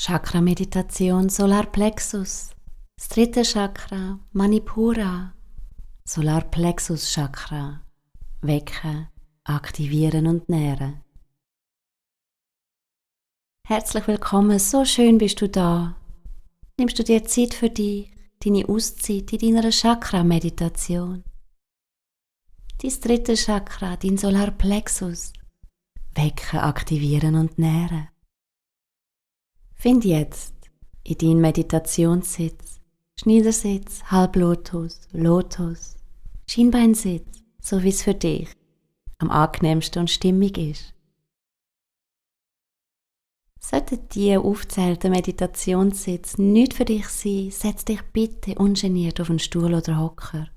Chakra-Meditation Solarplexus. Das dritte Chakra, Manipura. Solarplexus-Chakra. Wecken, aktivieren und nähren. Herzlich willkommen, so schön bist du da. Nimmst du dir Zeit für dich, deine Auszeit in deiner Chakra-Meditation. Dein dritte Chakra, dein Solarplexus. Wecken, aktivieren und nähren. Find jetzt in deinen Meditationssitz, Schneidersitz, Halblotus, Lotus, Schienbeinsitz, so wie es für dich am angenehmsten und stimmig ist. Sollten die aufgezählten Meditationssitze nicht für dich sein, setz dich bitte ungeniert auf einen Stuhl oder Hocker.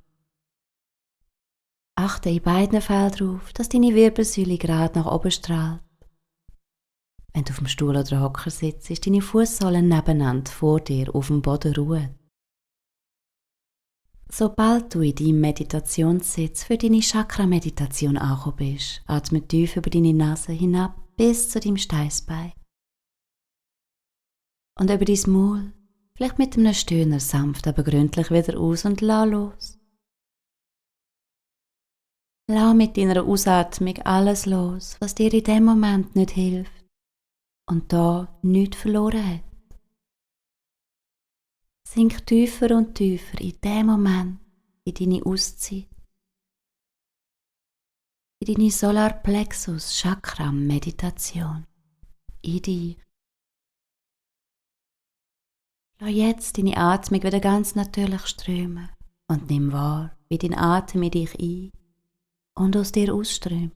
Achte in beiden Fällen darauf, dass deine Wirbelsäule gerade nach oben strahlt. Wenn du auf dem Stuhl oder Hocker sitzt, ist deine Fußsohlen nebeneinander vor dir auf dem Boden ruhen. Sobald du in deinem Meditationssitz für deine Chakra-Meditation angekommen bist, atme tief über deine Nase hinab bis zu deinem Steißbein. Und über dein Maul, vielleicht mit einem Stöhner sanft, aber gründlich wieder aus und lass los. Lass mit deiner Ausatmung alles los, was dir in dem Moment nicht hilft und da nichts verloren hat. Sink tiefer und tiefer in dem Moment, in deine Auszeit, in deine Solarplexus-Chakra-Meditation, in dich. Lass jetzt deine Atmung wieder ganz natürlich strömen und nimm wahr, wie dein Atem in dich ein und aus dir ausströmt.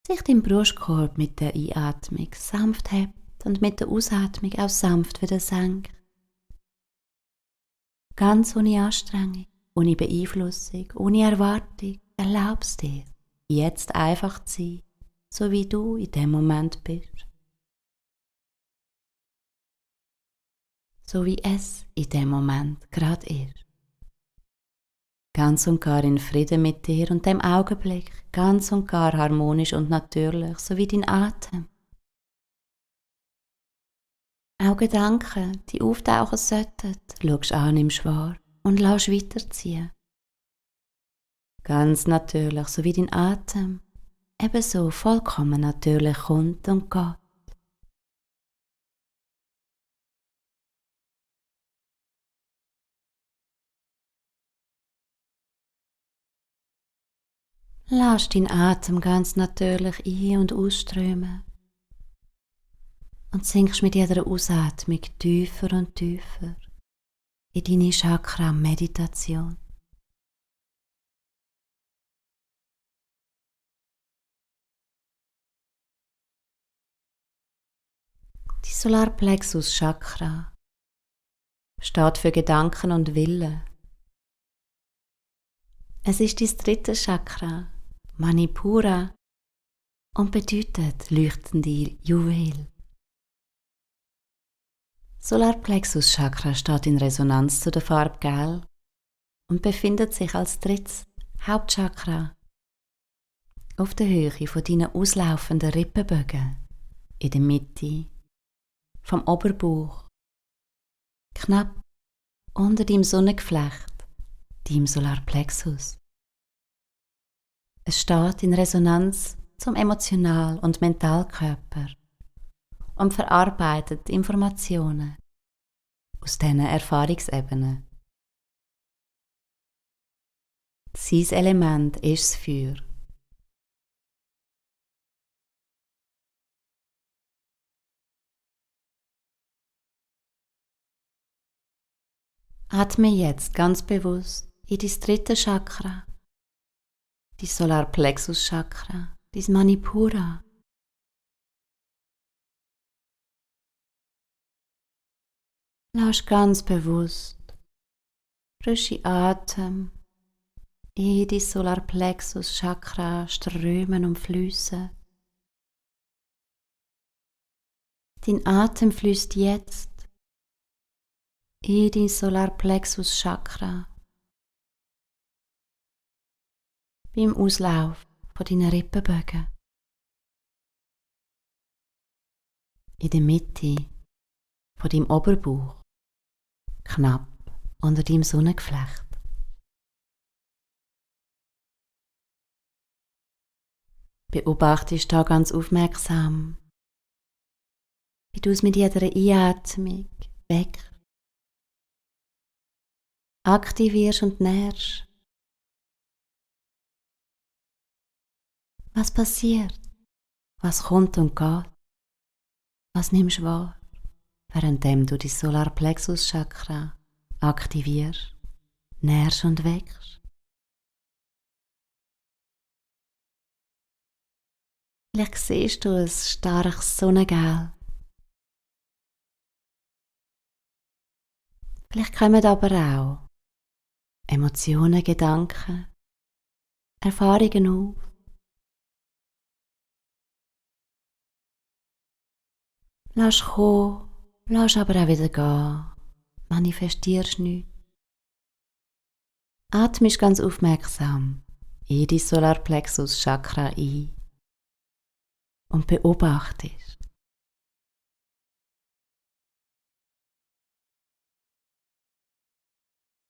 Sich dein Brustkorb mit der Einatmung sanft hebt und mit der Ausatmung auch sanft wieder senkt. Ganz ohne Anstrengung, ohne Beeinflussung, ohne Erwartung, erlaubst dir, jetzt einfach zu sein, so wie du in dem Moment bist. So wie es in dem Moment gerade ist. Ganz und gar in Frieden mit dir und dem Augenblick, ganz und gar harmonisch und natürlich, so wie dein Atem. Auch Gedanken, die auftauchen sollten, schaust an, nimmst wahr und lässt weiterziehen. Ganz natürlich, so wie dein Atem, ebenso vollkommen natürlich kommt und geht. Lass deinen Atem ganz natürlich ein- und ausströmen und sinkst mit jeder Ausatmung tiefer und tiefer in deine Chakra-Meditation. Die Solarplexus-Chakra steht für Gedanken und Wille. Es ist dein dritte Chakra, Manipura, und bedeutet leuchtende Juwel. Solarplexus-Chakra steht in Resonanz zu der Farbe Gelb und befindet sich als drittes Hauptchakra auf der Höhe von deinen auslaufenden Rippenbögen, in der Mitte vom Oberbauch, knapp unter deinem Sonnengeflecht, deinem Solarplexus. Es steht in Resonanz zum Emotional- und Mentalkörper und verarbeitet Informationen aus diesen Erfahrungsebenen. Sein Element ist das Feuer. Atme jetzt ganz bewusst in dein dritte Chakra, dein Solarplexus-Chakra, dein Manipura. Lass ganz bewusst frische Atem in dein Solarplexus-Chakra strömen und fließen. Dein Atem fließt jetzt in dein Solarplexus-Chakra beim Auslauf von deinen Rippenbögen. in der Mitte von deinem Oberbauch, knapp unter deinem Sonnengeflecht. Beobachtest da ganz aufmerksam, wie du es mit jeder Einatmung wächst, aktivierst und nährst. Was passiert? Was kommt und geht? Was nimmst du wahr, währenddem du dein Solarplexus-Chakra aktivierst, nährst und wächst? Vielleicht siehst du ein starkes Sonnengelb. Vielleicht kommen aber auch Emotionen, Gedanken, Erfahrungen auf. Lass kommen, lass aber auch wieder gehen. Manifestierst nichts. Atmest ganz aufmerksam in dein Solarplexus-Chakra ein und beobachtest.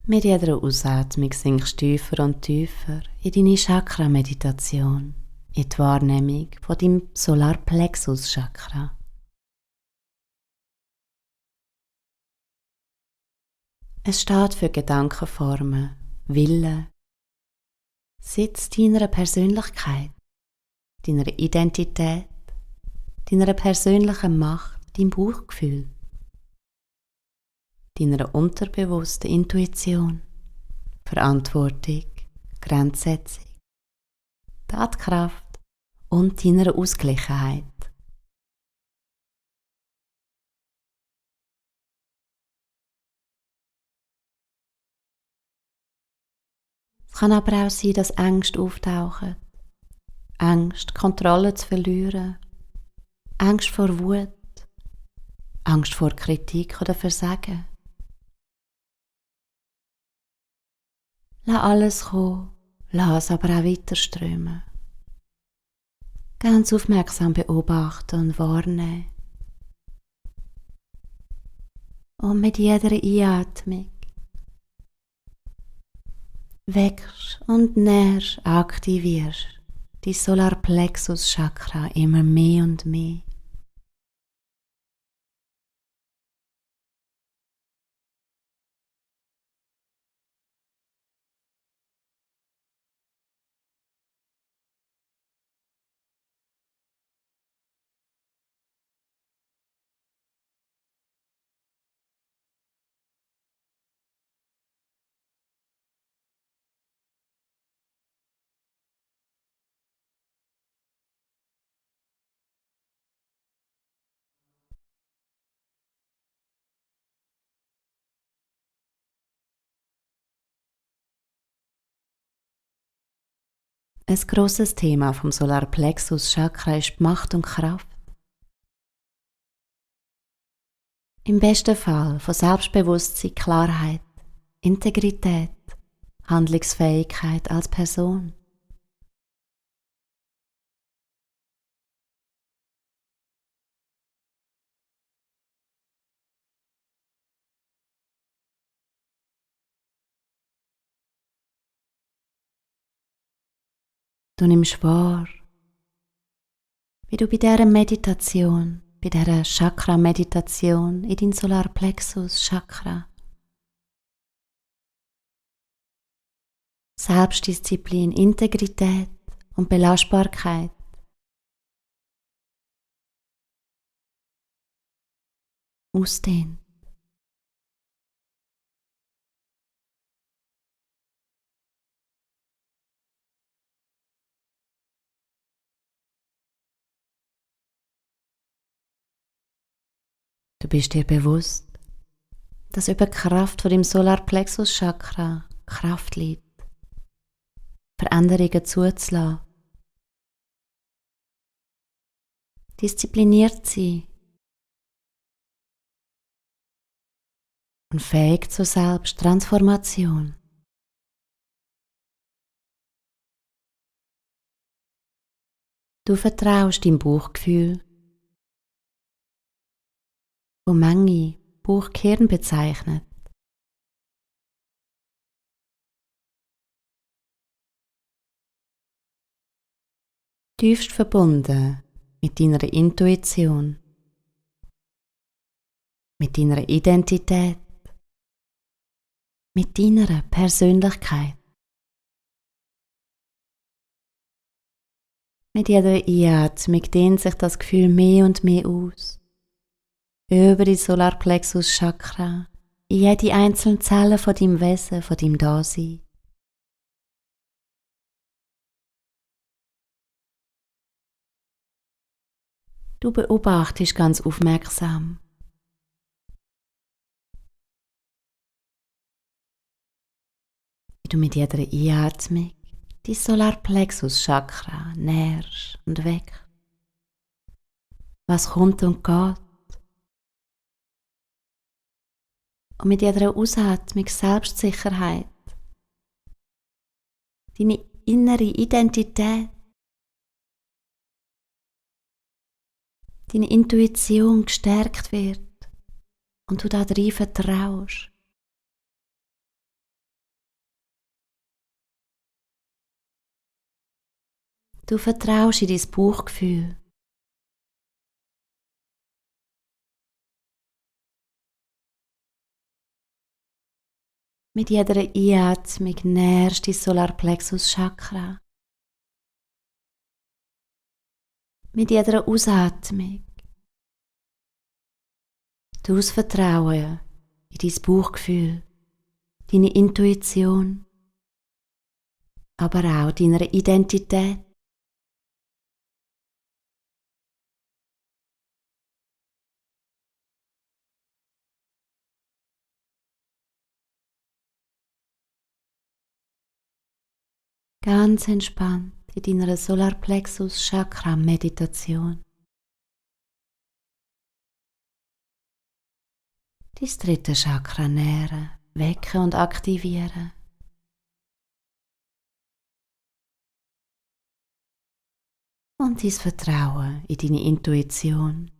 Mit jeder Ausatmung sinkst du tiefer und tiefer in deine Chakra-Meditation, in die Wahrnehmung von deinem Solarplexus-Chakra. Es steht für Gedankenformen, Willen, Sitz deiner Persönlichkeit, deiner Identität, deiner persönlichen Macht, deinem Bauchgefühl, deiner unterbewussten Intuition, Verantwortung, Grenzsetzung, Tatkraft und deiner Ausgeglichenheit. Es kann aber auch sein, dass Ängste auftauchen. Angst, Kontrolle zu verlieren. Angst vor Wut. Angst vor Kritik oder Versagen. Lass alles kommen, lass es aber auch weiter strömen. Ganz aufmerksam beobachten und wahrnehmen. Und mit jeder Einatmung wächst und nährst, aktivierst dein Solarplexus-Chakra immer mehr und mehr. Ein grosses Thema vom Solarplexus-Chakra ist die Macht und Kraft. Im besten Fall von Selbstbewusstsein, Klarheit, Integrität, Handlungsfähigkeit als Person. Du nimmst wahr, wie du bei dieser Meditation, bei dieser Chakra-Meditation in dein Solarplexus-Chakra Selbstdisziplin, Integrität und Belastbarkeit ausdehnt. Du bist dir bewusst, dass über die Kraft von dem Solarplexus-Chakra Kraft liegt, Veränderungen zuzulassen, diszipliniert zu sein und fähig zur Selbsttransformation. Du vertraust deinem Bauchgefühl wo manche Bauchkern bezeichnet. Tiefst verbunden mit deiner Intuition, mit deiner Identität, mit deiner Persönlichkeit. Mit jeder Einatmung dehnt sich das Gefühl mehr und mehr aus. Über die Solarplexus Chakra, in jede einzelne Zelle von deinem Wesen, von deinem Dasein. Du beobachtest ganz aufmerksam. Wie du mit jeder Einatmung die Solarplexus Chakra nährst und weg. Was kommt und geht. Und mit jeder Ausatmung Selbstsicherheit. Deine innere Identität. Deine Intuition gestärkt wird und du da drin vertraust. Du vertraust in dein Bauchgefühl. Mit jeder Einatmung nährst du dein Solarplexus Chakra. Mit jeder Ausatmung du das Vertrauen in dein Bauchgefühl, deine Intuition, aber auch deiner Identität. Ganz entspannt in deiner Solarplexus Chakra Meditation. Dein dritte Chakra nähren, wecken und aktivieren. Und dein Vertrauen in deine Intuition,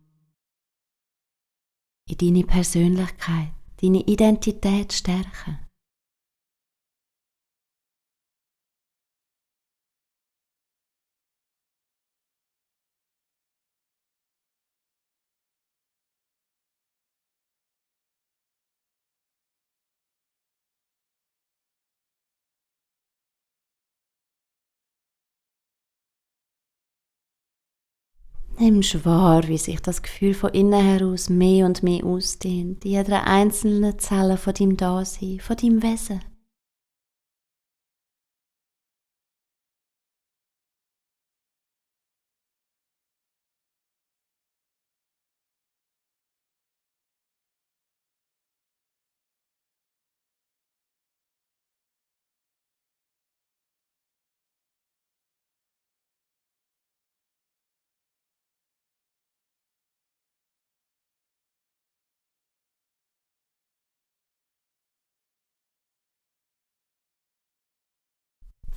in deine Persönlichkeit, deine Identität stärken. Nimmst wahr, wie sich das Gefühl von innen heraus mehr und mehr ausdehnt, in jeder einzelnen Zelle von deinem Dasein, von deinem Wesen.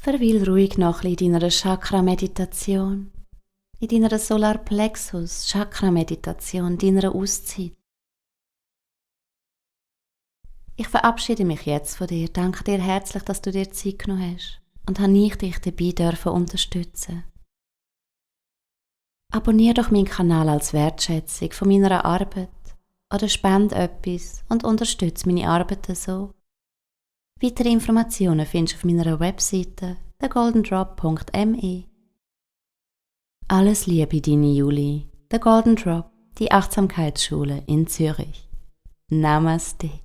Verweil ruhig noch ein bisschen in deiner Chakra-Meditation, in deiner Solarplexus-Chakra-Meditation, deiner Auszeit. Ich verabschiede mich jetzt von dir, danke dir herzlich, dass du dir Zeit genommen hast und habe ich dich dabei dürfen unterstützen. Abonniere doch meinen Kanal als Wertschätzung von meiner Arbeit oder spende etwas und unterstütze meine Arbeiten so. Weitere Informationen findest du auf meiner Webseite thegoldendrop.me. Alles Liebe, deine Julie, The Golden Drop, die Achtsamkeitsschule in Zürich. Namaste.